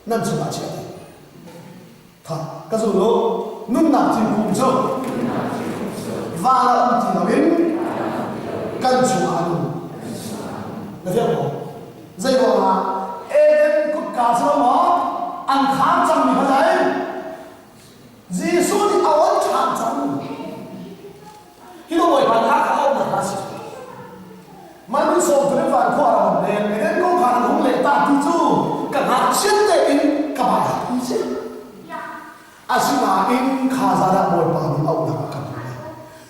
Nan chungah chiah ti. Tha ka zul u. Nunnak thingkung cu van ah um ti loin kan chungah a nung. Na fiang maw? Zei ruangah Eden kutka cu maw an khar cangmi kha zei? Jesuh nih a on ṭhan cang. Hi lo Bawipa nih a kha a umnak hna si. Man in sawm tu van khua ram le Eden kong kha an hung leh ta ti cu ka ngakchiat tein ka bai hat ti si. Asinain kha zan ah Bawipa nih auhnak a kan pek.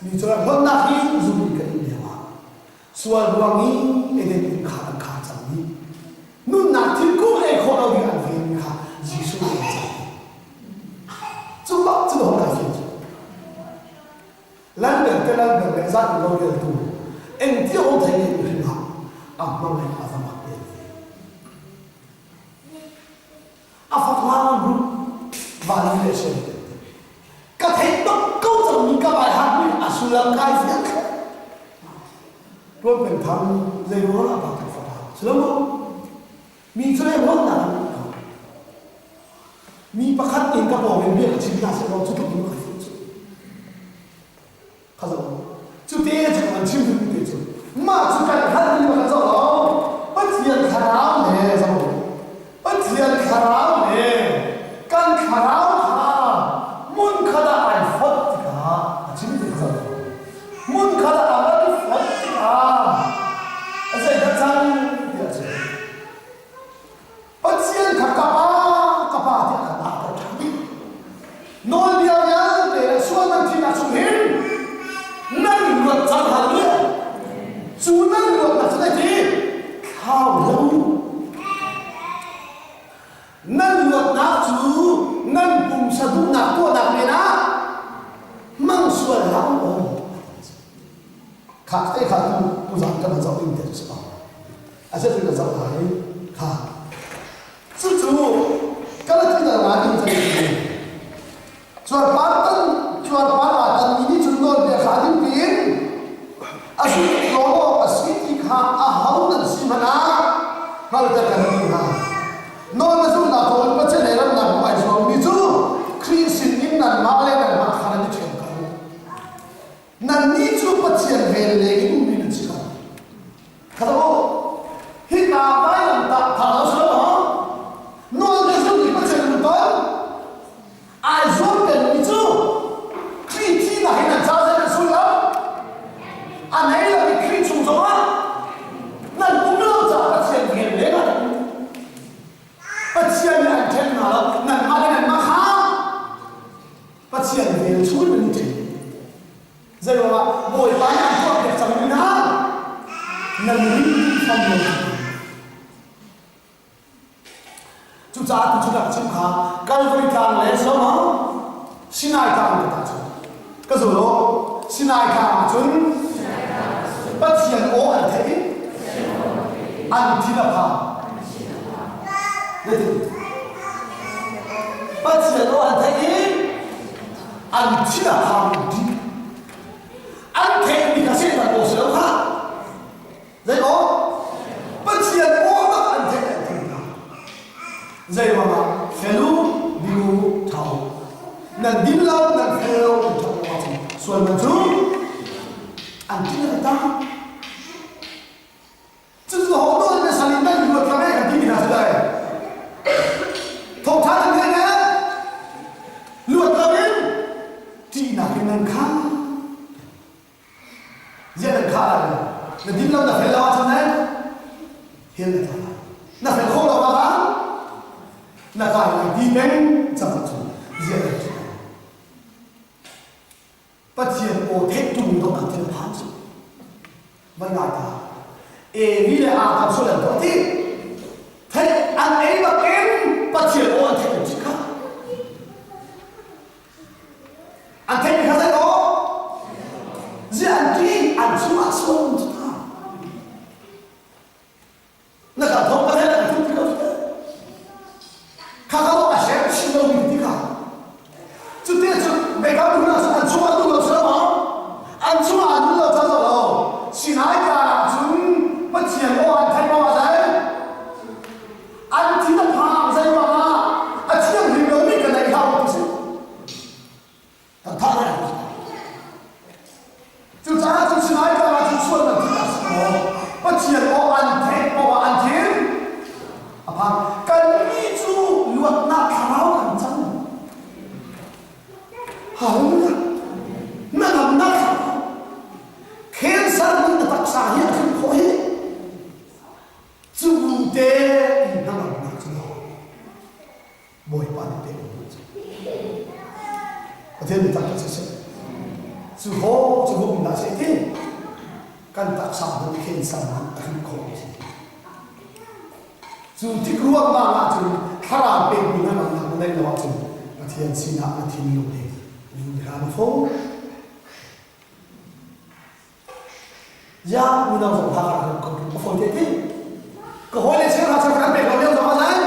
Mi cu hlonnak hi zum in kan in lio ah sual ruang i Eden inn kha an khar cang i nunnak thingkung ei khawh lo ding an ven kha Jesuh nih a cang. Cu bak cu hong kai fian cu. Lalber te lalber le zat lo reltu engtia hong thei ne hrim ah a hmangaih a va mak ve. A fak lang ru van le sen. Ka theih bak ko cangmi ka vai hak mi a sullam kai fiang kha. Tuan peng thang zei ruang ah ba kan fapa. Silo Mi cu le ruahnak an ngei ko. Mi pakhat in ka pawng in bia ka chim hna seh law cu tluk in ka fuh cu. Kha zo. Cu te cu an chim duhmi te cu mah cu kan hngalhmi va kan zoh lo. Pathian thlarau le zo. Pathian thlarau le kan thlarau kha hmun khat ah ai fonh tikah a chim ti kha zoh. Hmun khat ah a van i fonh tikah a zeidah cang tiah cun Pathian kha ka pa ka pa tiah kan auter ṭhan dih. Nawlbia vialte le sual nan thihnak chung hin nan luat cang hallelujah. Cu nan luatnak cu zeiti? Thlau lo. Nan luatnak cu nan pumsa duhnak tuahnak men ah hmang sual hlah u aw. Kha te kha tu tu zan kan zoh ding te cu a si kan zoh lai kha cucu Galati dal nga in chan cuarpar tan cuarpar aa tan mi nih cun nawlbia kha ding piin a zumh awk a si ti kha aho nan si hmanh ah hngalhter kan duh hna. Nawl na zulhnak thawngin Pathian he ramnak hmuh ai zuammi cu Khrih sinin nanmah le nangmah kha nan i ṭhen ko. Nannih cu Pathian vel leng in ummi nan si ko. Kha u, hika vailamtah tha lo si lo maw? Nawl na zulh i Pathian na ton. Ai zuam pengmi cu Khrih thihnak in an ca zei nan sullam? A nei lo i Khrih chung zongah nan um lo caah Pathian rian leng ah nan um. Pathian nih an ṭhen hna lo, nanmah le nanmah kha Pathian vel chung in nan i ṭhen. Zeiruangah Bawipa nih an tuahpiak cangmi hna nan ring fam lo. Cucaah tuchun ah chim kha Calvary tlang le Soma Sinai tlang ka tah cun ka zul lo Sinai tlang ah cun Pathian aw an theih an thin a phang Pathian aw an theih i an thin a phang dih an theihmi kha Satan aw si lo kha Zei aw? Pathian aw tak an theih an thei hna. Zei ruangah fel u, ding u, ṭha u. Nan din lo, nan fel lo, nan ṭhat lo ahcun sual man cu an ṭin an tang. Cucu ho nawl na sal in nan luat la kan ti mi hna si lai. Thawngṭha nan theih ne? Luat lo in ṭihnak in nan kha. Ziah nan khah lai lo? Na din lo na fel lo ahcun ne hell na tla lai. Na fel khawh lo ah na kai lai ti peng cang ahcun ziah nan ṭih lai. Pathian aw theih ṭung dawh ah thil phan cu. Vai ngai ta. Evi le Adam sual an tuah ti. Theih an ei bakin Pathian aw an theih an ṭih kha. An theihmi kha zei aw? Ziah an ṭih? An chungah sual um cu ta. Na kan thawng ka theih an thup ti ko cu Kha kha a hrem chin lomi ti kha. Cuti cu biakam hna cu an chungah duh lo si lo maw? An chungah an duh lo cang lo. Sinai tlang ah cun Pathian aw an theih maw a zei? An thin a phang zei ruangah? Pathian mi tak si seh. Cu ho cu hum na se ti kan taksa hmanh khen sang hmanh a hrim khawh mi si. Cu tik ruangmang ahcun thlarau pekmi na ngamnak na neih lo ahcun Pathian sinah na thinlung hi vun hram a fawi. Ya unau zong hla ka ko a fawi te ti. Ka hawi le cheu hna cheu kan pek lo lio zong ah lai.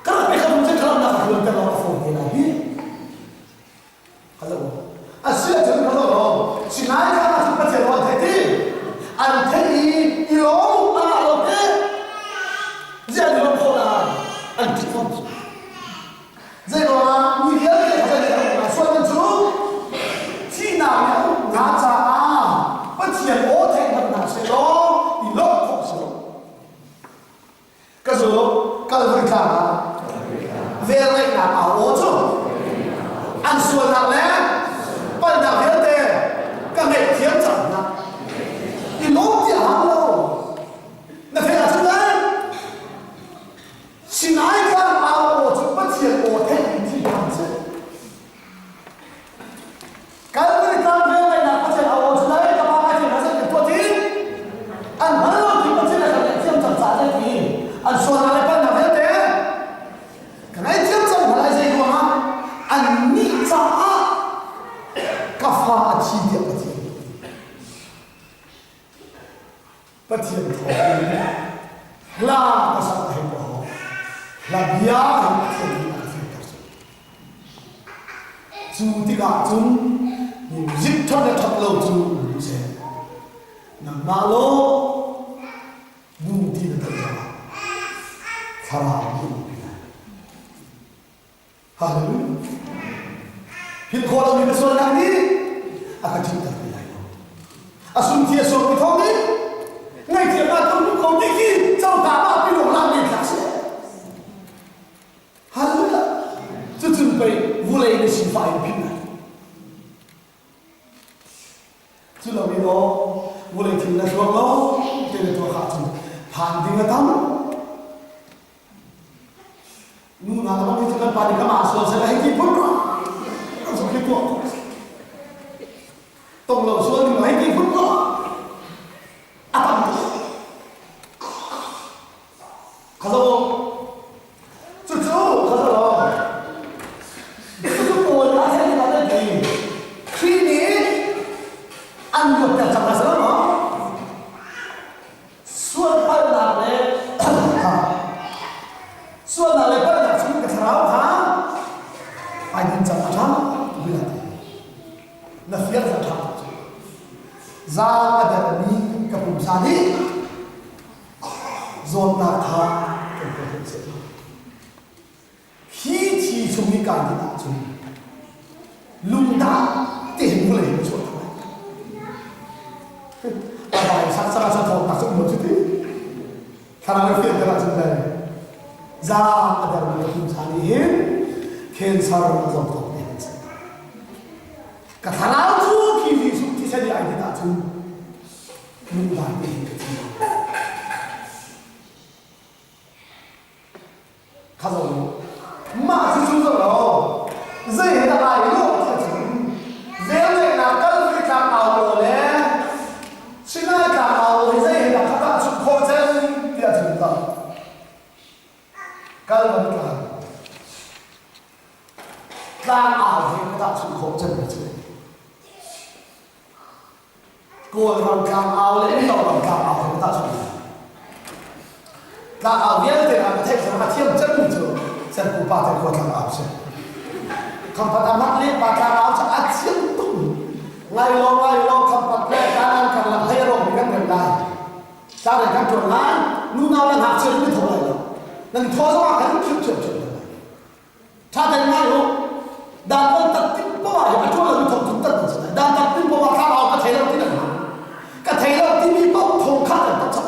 Ka rak pek ka dum cun thlarau nak ka hluan ter lo a fawi te lai hi. Hello. A si ahcun ka lo Sinai tlang ah cun Pathian aw an theih ti. An theih i i lawm a ngah lo te. Ziah an i lawmh khawh lai? An ṭih fawn. Zei ruangah mi vialte kha zei an uk sual man cu thihnak nih a uk hna caah Pathian aw theih hmanh hna sehlaw i lawmh khawh si lo. Ka zu Kalvari tlang ah velngeihnak au aw cu an sualnak le palhnak vialte ka ngaihthiam cang hna. I lawm ti a hau lo. Na theih ahcun lai Sinai tlang au aw cu Pathian aw theih in thih hram seh. Kalvari tlang velngeihnak Pathian au aw cu dai ka pa ka thiam hasan kan tuah ti. An hngal lo ti Pathian a kan ngaihthiam cang caah dai ti. An sualnak le palhnak vialte ka ngaihthiam cang hna lai zei ruangah annih caah ka fa a thi tiah Pathian Pathian thawngin hla ka sak a hei ko. Hla bia hin Pathian nih a ka fehter cu. Cu tikah cun music ṭhat le ṭhat lo cu um duh seh. Nangmah law nu ti na ton zongah thlarau nih a umpi lai. Hallelujah. Philh khawh lomi na sualnak nih a ka ṭhiter ti lai lo. A sung thi a suakmi thawng nih ngaihthiamnak kan hmuh ko ti khi coka ah pinawk lak men hlah seh. Hallelujah. Cucun pei vulei na sifah in philh lai. Cu lo in aw vulei thil na tuak lo te na tuak ahcun phan ding a tam. Nu hna ka bang hi cu kan pa nih ka mah sual seh hei ti phun rua kan zong khi tuah tong lo sual ding hei ti phun rua a tam tuk kha zo cucu kha zo lo cucu pawl a thei ti ba ti Khrih nih an luatter cang a si lo maw Sualpalhnak le sualnak le palhnak chung ka thlarau kha ai din cang a ṭha tuk ti. Na fial a ṭha tuk cu. Zaang a dermi ka pumsa nih zawtnak kha kan tuah seh. Hi thi chung i kai ding ahcun lungdah tein vawlei in chuah lai. A vai sak sak ah thawknak cu um cu ti. Thlarau i fianter ahcun le zaang a dermi ka pumsa nih hin cancer a zong thawk te an si. Ka thlarau cu khi Jesuh thisen i ai dit ahcun lungdai tein ka thi. Kha zo mah cu cu zo lo zei he dah ai lawh ti cun velngeihnak Kalvari tlang au law le Sinai tlang au law hi zei he dah khat ah chuk khawh cem tiah cun ta Kalvari tlang tlang au he ka tah chuk khawh cem mi cu Kawlram tlangau le Mizoram tlangau he ka tahchunh hna. Tlangau vialte ah ka theih cang a thiam cemmi cu Serpu pa te khua tlangau si. Khampat a mak le pa tlangau cu a thiam tuk. Ngai lo ngai lo khampat le kanan karlak hlei rong kan rem lai. Tlare kan tuan lai. Nunau le ngakchia nan i tho lai lo. Nan tho zong ah kan thiam thiam thiam lai. Ṭha tein ngai u. Dan kan tat tik poah ah hin a ṭuan lomi thong thum tat an si lai. Dan tat tik poah ah thlarau ka thei lo ti nan hmang. Ka thei lo timi paoh thong kha kan tat chap.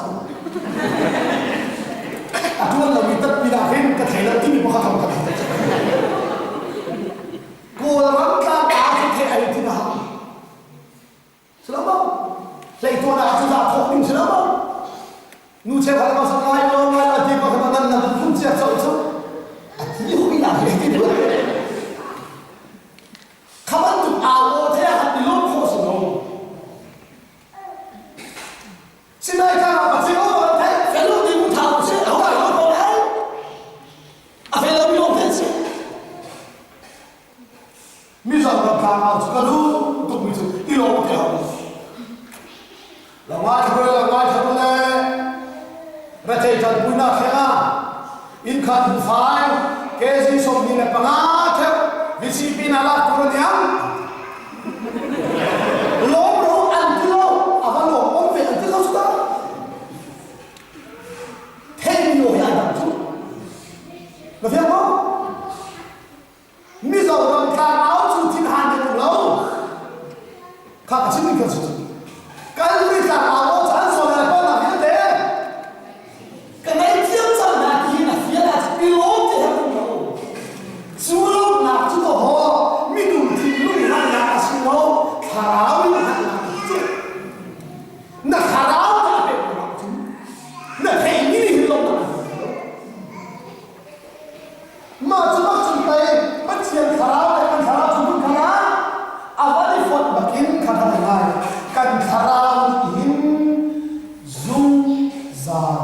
A ṭuan lomi tat pinah hin ka thei lo timi paoh kha thong khat tat chap. Kawlram tlang aa cu thei ai ti na hang. Si lo maw? Hleituan ah cu dah thawk ding si lo maw? Nu cheukhat ma sak ngai lo ngai lo ti pa kha nan nan phun cia cho cu a ti hoi la he ti phun. Rethei ṭanpuinak hrengah inn khat buhfai kg 25 theu VCP na lak tur aniang. Lawm ro an ti lo, a va lawm om ve an ti lo suta. Theimi aw hi ai dang cu. Na fiang maw? Mizoram tlangau cu thinhan kan um lo. Kha ka chim kan si cu. Kalmi tlangau aw caan sual le palnak vialte ka ngaihthiam cang hna ti hin a fian ah i lawm ti he um lo. Cu lawmnak cu ka haw minung thinlung hngalhnak a si lo, thlarau in hngalhnak a si cu. Na thlarau dah a pek lo ahcun na theihmi nih hin lawmnak a hmu lo. Mah cu bak cun pei Pathian thlarau le kan thlarau cu hmun khat ah a van i fonh bakin kha kha ngai kan thlarau nih hin zungzal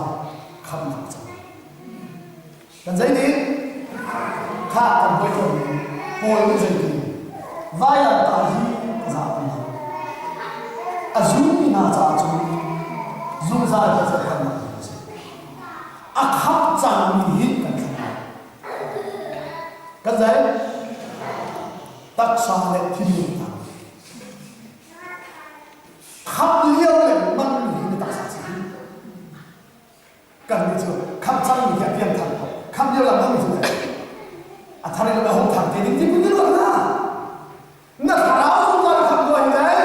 khamhnak cang. Kan zei nih kha kan hawikom Paul nih zei ti vailamtah hi ka zahpi lo. A zummi hna caah cun zungzal Pathian khamhnak a si. A khamh cangmi hi kan thlen lai. Kan zei? Taksa le thinlung hna. Khamh lio lengmang mi hi na taksa si. Kan nih cu khamh cangmi hi a piangthar ko. Khamh lio lengmang mi cu a thar in a hung thar te ding ti kun ruat hna. Na thlarau zungzal khamh ko hin dai.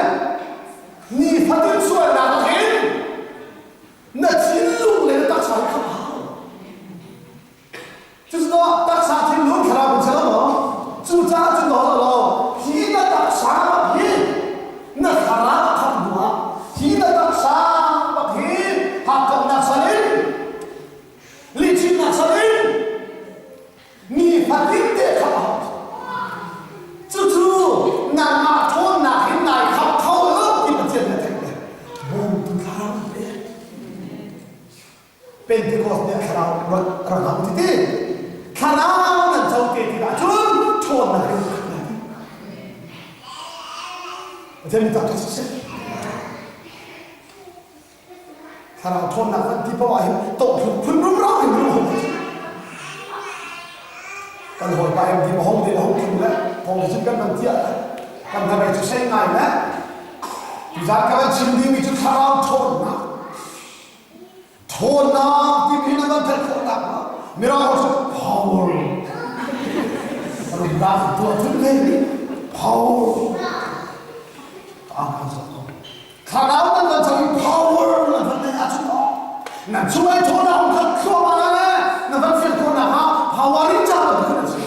Ni fatin sualnak hin na thinlung le na taksa hi khamh hau. Cucaah taksa thinlung thlarau kan si lo maw? Cucaah cun lo lo hi na taksa bak hi na thlarau a khamh hnu ah hi na taksa bak hi hakkauhnak sal in lihchimnak sal in nifatin te khamh a hau. Cucu nangmah ṭhawnnak in nai khamh kho lo ti Pathian nih a theih le bawmtu thlarau in pek. Pentecost nih a thlarau rak rak hang ti ti thlarau nan co te tikah cun ṭhawnnak in khat lai ti Pathian mi tak siseh thlarau ṭhawnnak kan ti paoh ah hin tawhthuk phun rumro in rum hong kan hawipa em ti hong te hong thlu le thong chin kan man tia kan hnabei cu sei ngai le tuzan ka van chim dingmi cu thlarau ṭhawnnak Ṭhawnnak timi na van theih khawh nakhnga Mirang holh cu power. Rumnak tuah thun ve nih power. Ang kan sok ko. Thlarau nan van cang i power nan van neih ahcun nan chung ai ṭhawnnak hung khat thluahmah lai le na van fian khawh nakhnga power in cang bantuk an si.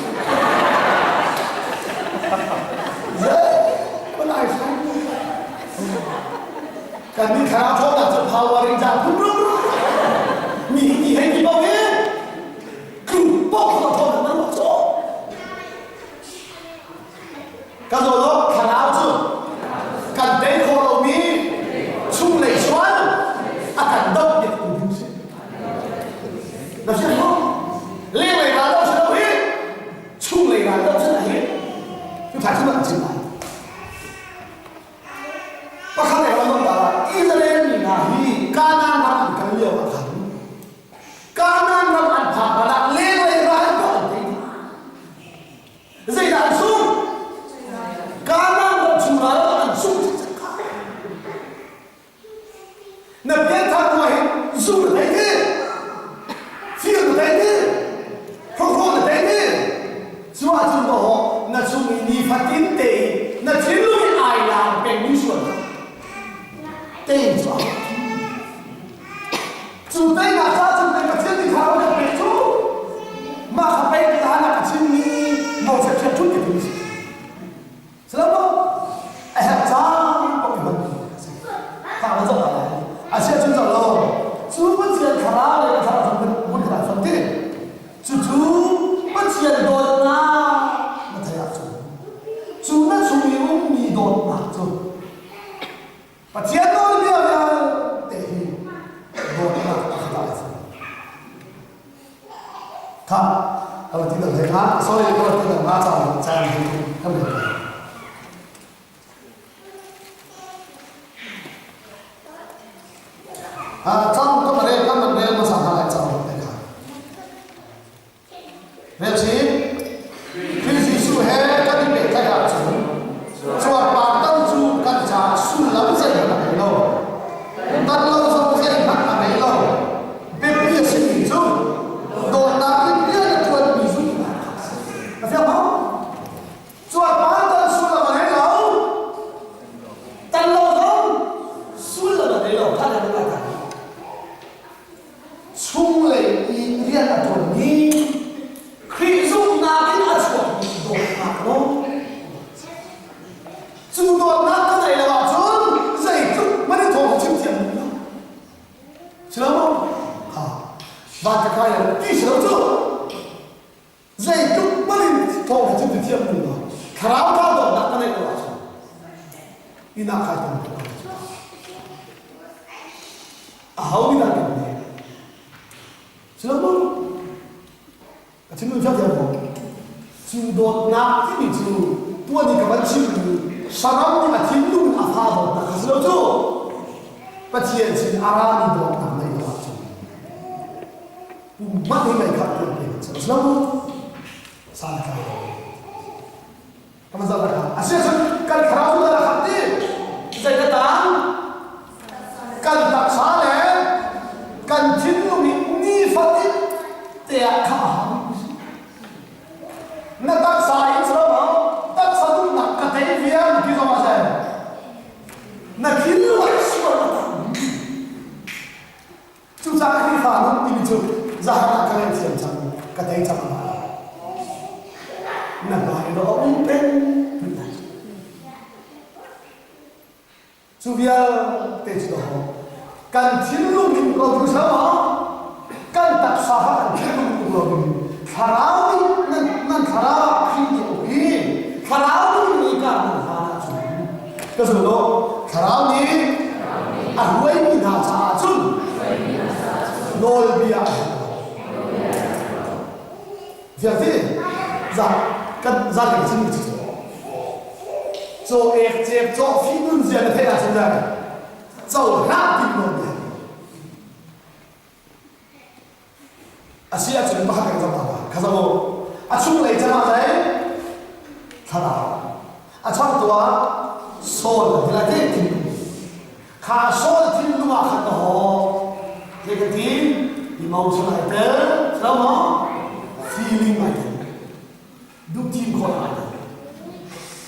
Ye, Kan nih thlarau ṭhawnnak cu power in dah phun rum mi hi hei ti bo hi tlu pok thlarau ṭhawnnak nan ruah cu ka zaw lo thlarau cu kan tei khawh lomi chunglei sual a kan doh piak tu ding si na fiang maw lenglei ral doh si lo hi chunglei ral doh si hi cu thai cu an chim lai Pakhat le ram ah Israel mi hna hi Kanaan ram an kal lio ah khan Kanaan ram an phak hlan ah lenglei ral tuah an tei dih. Zeidah an sung? Kanaan ram chung ral ah an sung cikcek kha. Na pianthar hnu ah hin zu na thei ti, fir na thei ti, hrokhrawl na thei ti. Cu ahcun dawh na chung i nifatin te i na thinlung i ai laar pengmi sual kha tein cu a Cu teinak ca cun pei Pathian nih thlarau kan pek cu mah kha pei hlan ah ka chimmi Moses ṭhiamṭhut ti phun a si. Salamo a herh caan paoh i hman a si. Kha va zoh lai. A sia cun zoh lo. Cu Pathian thlarau le thlarau cu hmun khat ah fam ti. Cucu Pathian dawtnak na theih ahcun cu na chung i ummi dawtnak cu Pathian nawlbia vialte hi dawtnak pakhat ah a si. Kha ka ti dal he kha sorry ka ti dal ma caan caan hi kan rel lai. Ah cang ka rel kan rel masa hna lai cang. Chunglei i rian a ṭuanmi Khrih zumhnak in a chuakmi dawtnak lawng. Cu dawtnak ka ngeih lo ahcun zeitluk hmanh in thawng chim thiam lo. Si lo maw? Ha. Van ka kai lo ti si lo cu. Zeitluk hmanh in thawng chim ti thiam lo. Thlarau tha dawtnak ka ngeih lo ahcun inn ah kai ton ko. Aho nih dah kan nih? Si lo maw? A thinlung thiangthiang ko. Cu dawtnak timi cu tuan i ka van chimmi saram nih a thinlung in a fa dawtnak kha si lo cu. Pathian sin a rami dawtnak neih lo ahcun pum hmanh hi mei khat tiang pe si lo maw? San a tlai lo. Kan zoh lai a si ahcun kan thlarau cu a khat ti zei ka tang kan taksa le kan thinlung hi nifatin te ah kha a hau na taksa in si lo maw taksa duhnak ka tei vial ti zong ah seh na thinlung ah sual a tam Cucaah Khrihfa nun timi cu zahan ah ka ngaihthiam cang, ka tei cang lai. Na hmai lo a um peng rih lai. Cu vialte cu dawh kan thinlung in ko tu sama kan taksa kha kan thinlung uk lo ding thlarau nih nan nan thlarau ah Khrih nih a uk i thlarau nih ni kar nan hlan ahcun Ka zum lo. Thlarau nih a hruaimi hna caah cun nawlbia a herh lo. Vialte za kan za kan chim cu caw ek cek caw fi nun zia na theih ahcun co hlah tim nawlbia A si ahcun pakhat kan zoh ta kha zoh u. A chunglei cem ah zei? Thlarau. A changtu ah soul kan ti lai ti thinlung. Kha soul thinlung ah khan ka haw. Zei kan ti? Emotion ai tel. Lo maw? Feeling ai tel. Duhthim khawh ai tel.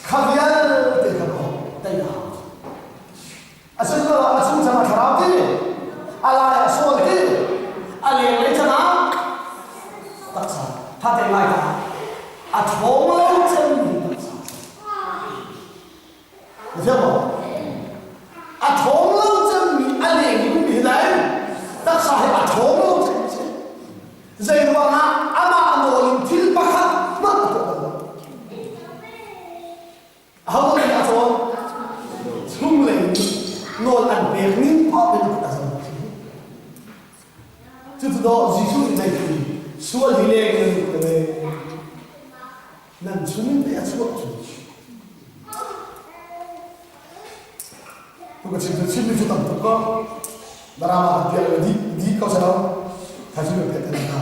Kha vialte kha ka haw. Tei ka hau. A sunglaw a chung cang a thlarau ti, a lai a sual ti, a lenglei cang ah taksa tha te ngai ta a ṭhawng lo cemmi taksa. Na fiang maw? A ṭhawng lo cemmi a leng i ummi hi dai taksa hi a ṭhawng lo cemmi si. Zei ruangah amah nawl in thil pakhat hmanh a tuah bal lo. Aho nih a cawn? Chunglei nih nawl an pek ning paoh in a zoh. Cucu dawh Jesuh nih zeiti sual hi leng in nan lut nan chung in pei a chuah cu. Tu ka chim cu chimmi cu tam tuk ko. Darama kan piak le di di ko selo. Thai cu piak te na.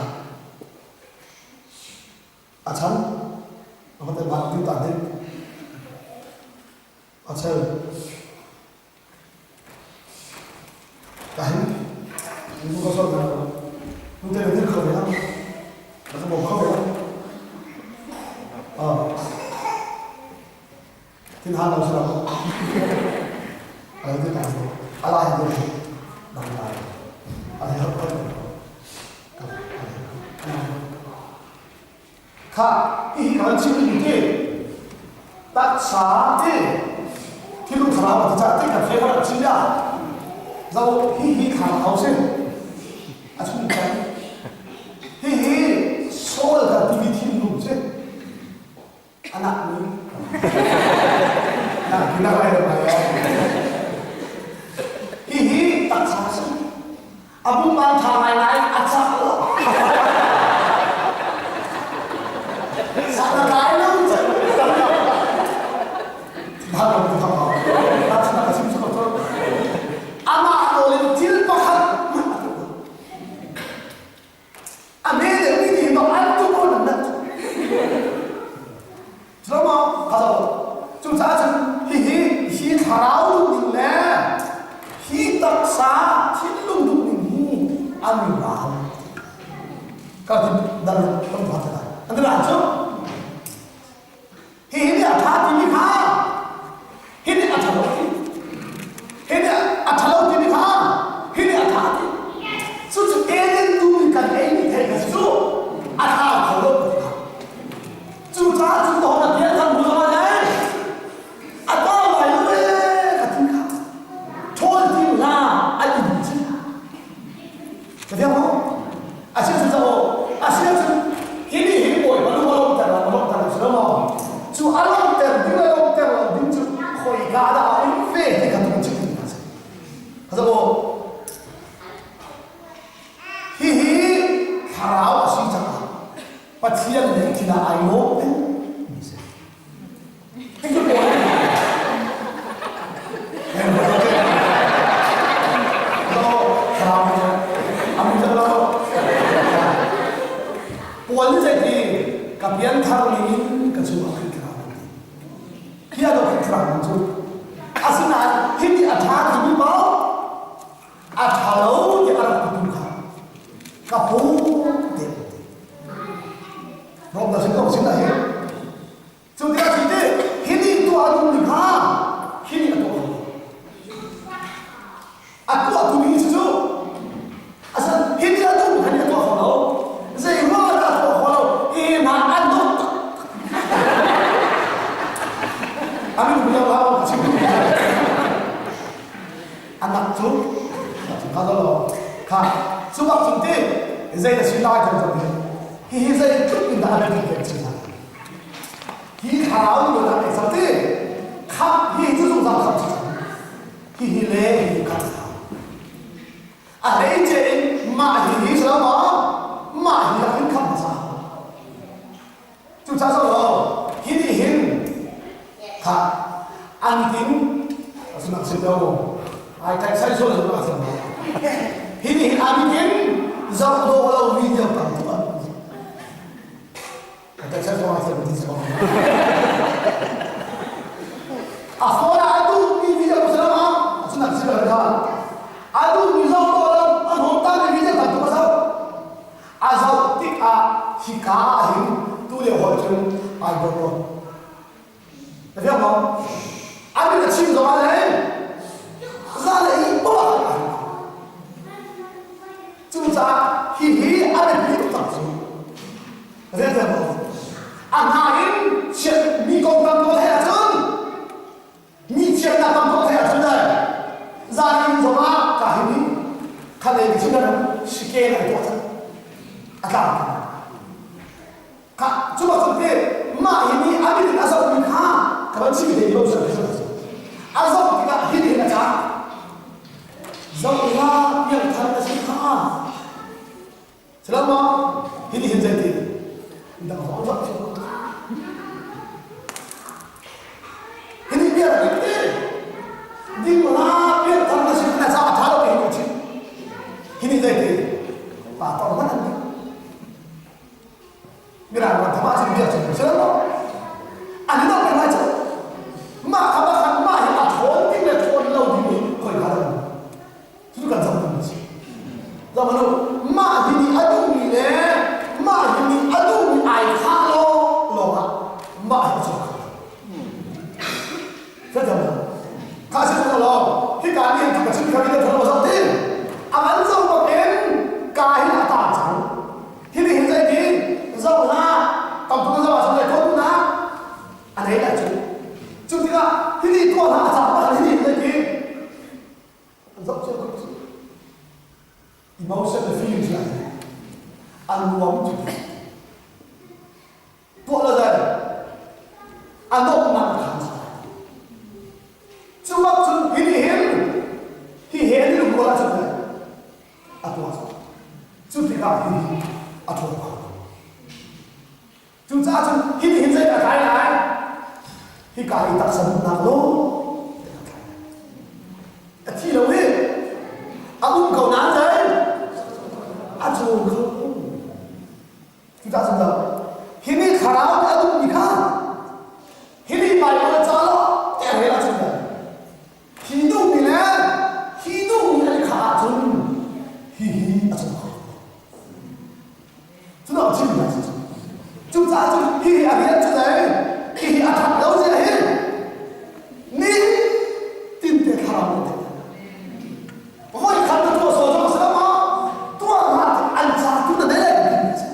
A chan a hotel bak tu ta ding a chel ka hin nu ka sol na nu te na dir kho ve na ka bawm kho ve ah thin han lo sila ai te ta so ala hi dir dang lai ai hap ko Khah, hihi ka van chim ding ti taksa ti thilung thlarau ti cah ti kan flavor an chim ya zo hihi thlarau si a chung kan hihi soul kan timi thinlung si anak ni nak nak lai lai hihi taksa si A pumpan ṭha ngaingai a cak lo. Sak lai lo. Amah nawl in thil pakhat hmanh a tuah lo. A hme deuhmi nih hin an tuk ko nan nat. Culo a Cucaah cun hihi hi thlarau duhning le hi taksa thinlung duhning hi an i ral. Ka ti dal kan pha te lai. An ti ral cu. Hihi nih a ṭha timi kha hi nih a ṭha lo ti. Hi nih a ṭha lo timi kha hi nih a ṭha ti. Cucu Eden nu. Ka fiang maw? A si cu a si cun hi nih hin Bawipa lung a lawmter lo a lawmter lo si lo maw? Cu a lawmter ding le lawmter lo ding cu khoika dah a um ve ti kha tu chim ding a si. Ka aw hihi thlarau a si caah Pathian nih thil ah ai lawm mi si. Puan ni zeiti ka pianthar ning in ka chung ah Khrih thlarau an ti. Hi a Khrih thlarau cu asinain hi nih a ṭha timi paoh a ṭha lo ti a rak titu kha ka pu te ti. Rom na sin ko sin ah hin Cu tikah cu ti hi nih tuah a duhmi kha hi nih a tuah kho lo. A tuah duhmi cu cu asan hi nih a duhmi kha nih a tuah kho lo. Zei ruang ah dah a tuah kho lo? Hi hna an dawt tak. A min bilang la ka chim. Anak cu kha lo kha cu bak cun ti zei na si lai kan zoh hi hihi zei tluk in dah a biapi kan si lai. Hi thlarau nih dah ei cang ti khamh hi cu zungzal khamh si cang hi hi le hi khamh a hleice in mah hi hi si lo maw mah hi ah hin khamh hmasa cucaah zo lo hi nih hin kha an tin sunak si lo ai tai sai so lo ma hi nih hin an tin zoh dawh lo video tam tu an A phone ah a duhmi video salam ah sunak si lo kha a duhmi zoh ko lo a hnom ta mi video tam tuk a zoh a zoh tikah hika ah hin tu lio hoi cun ai bor ko na fiang maw a min a chim zong ah le za le i poah cucaah hihi a biapi tuk cang cu Zeicah a hna in chiat mi kong tam ko theih ahcun mi chiatnak tam ko theih ahcun le zan in zongah ka hin i kha lei cun nan siken ai tuah cang a tlang kha cu bak cun te mah hi nih a mit in a zoh mi kha ka van chim te lo sal a zoh tikah hin hin a cang zoh la piangthar na si kha Selama hini hin zeiti dang zong zong cu hini bia dik te ding la pian thar na sin na ca tha lo te hin chim hini zeiti pa tong man an mirang ram thama chin bia chim selama an lo pe mai chu ma kha ba khan ma hi a thawn ding le thawn lo ding ni khoi kha lo Cu kan zoh ding a si. Zoh mah hi nih a duhmi le mah hi nih a duhmi ai khah law lawngah mah hi a chuak kho. Fianter Kha si ko law hika nih ka chim kha mi thon zoh ti. A man zo bakin ka hin a ta cang. Hi nih hin zei ti zoh hlah tam tuk zoh ah sun ko na a nei lai cu. Cu tikah hi nih tuah hlah a cang bak hi nih zei ti An zoh cio ko cu. Emotion le feelings la an nuam cu. Tuah la zai a nomnak khan cu bak cun hi nih hin hi he an lungrual ahcun le a tuah cu tikah hi a ṭhawn kho Cucaah cun hi nih hin zeidah a tlai lai? Hika i taksa duhnak lawng a tlai lai. A thi lo i a um ko nain zei a cawn kho. Cucaah cun hi nih thlarau nih a duhmi kha hi nih Baibal ca lo te rel ahcun hi duhmi le hi duhmi an i khah ahcun hihi a cung kho. Cu chim hna cu. Cucaah cun hihi a rian cu zei hihi a that lo zia hi ni tinte thlarau nih theih voi khat na tuah sawh zong si lo maw tuah hna an ca tu na nei lai ti si.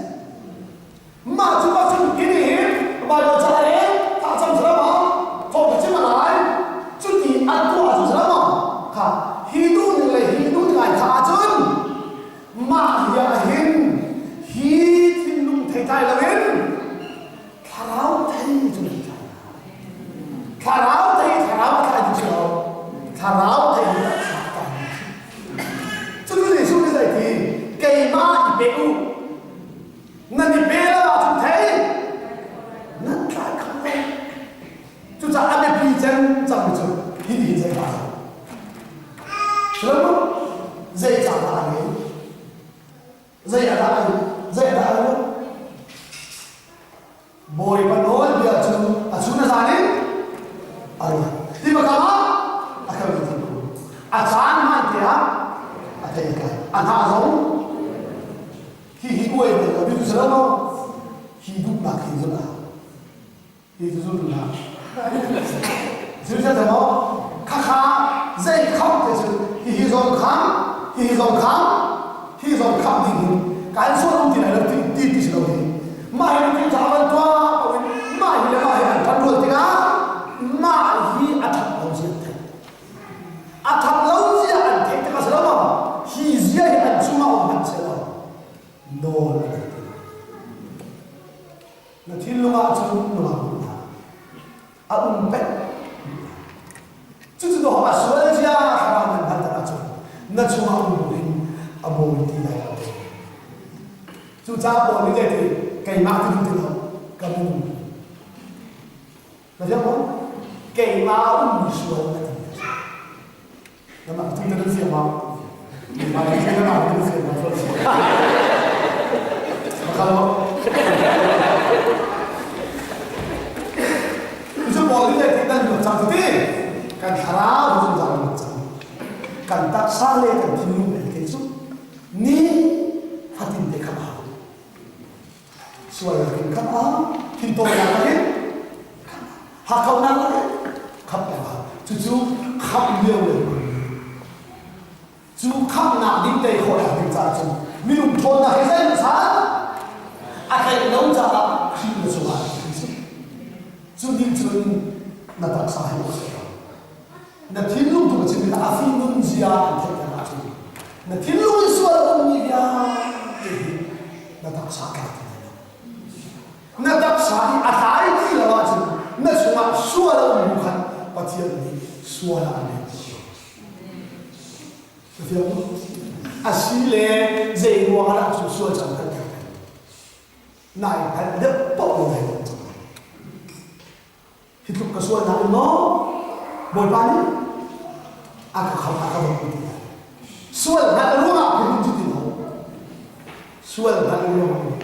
Hihi uai bal lo mi cu si lo maw? Hi duhnak hi zulh ah. Hi cu zul hlah. Zul cia maw? Khakha zei kham te cu hihi zong kham, hihi zong kham, hi zong kham ding hin kan sual um ti lai lo ti ti ti si lo hi. Mah hi ti ca van tuah ko in mah hi le mah hi an ṭan rual tikah mah hi a ṭhat lo zia an theih. A ṭhat lo zia an theih tikah si lo maw? Hi zia hi an chungah um hmanh seh law nawl a nei ti lo. Na thinlung ah cun nungak duhnak a um peng. Cucu a sual zia thlarau nan hngalh ahcun na chungah um bu hin a bawi ti lai lo. Cucaah Paul nih zei ti keimah ti duh ti lo ka minung. Na fiang maw? Keimah a ummi sual a ti. Namah tu nan fiang ma? Mah ti namah nan fiang ma? Makal mo? Cu pawl nih zei nan luat cang ti kan thlarau zungzal luat cang. Kan taksa le kan thinlung belte cu ni fatin te kha hau. Sualnak in khamh a thintawinak in hakkauhnak in khamh a cucu khamh lio le cu khamhnak ding tei khawhnak ding caah cun minung ṭhawnnak hi zeihmanh san a tlaih lo caah Khrih na cungah cu nih cun na taksa hi a si na thinlung tu chim a fi nun zia an theihter ahcun na thinlung i sual a ummi vialte hi na taksa tlai ti lai lo na taksa i a tlai ti lo ahcun na chungah sual a um bu khan Pathian nih sual ah an rel ti lo a si le zei ruang ah cu sual cang kan nai hngalh deuh paoh in nai cang Hi tluk ka sualnak in maw Bawipa nih a ka khamh a ka bawmh ti lai. Sual hngalh ruangah phun cu ti lo. Sual hngalh ruangah.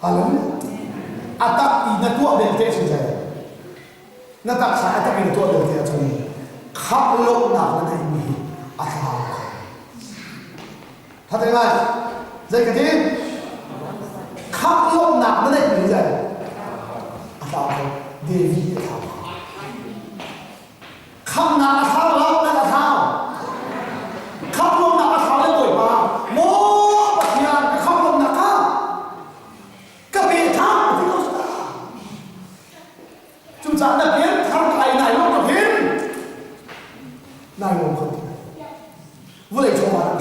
Hallelujah. A tak i na tuah belte si zai. Na taksa a tak in tuah belte ahcun khamh lonak na neihmi hi a thlau kho. Thateng lai. Zei ka ti? Khamh lawmhnak na neih mi zei? A thlau kho. David a thlau kho. Khamhnak a thlau lo, nan a thlau. Khamh lawmhnak a thlau le Bawipa. Maw Pathian, ka khamh lawmhnak kha ka pe ṭhan ti ko Cucaah na pianthar kai nai lawm ka hin. Nai lawm kho ti. Vawlei chawva.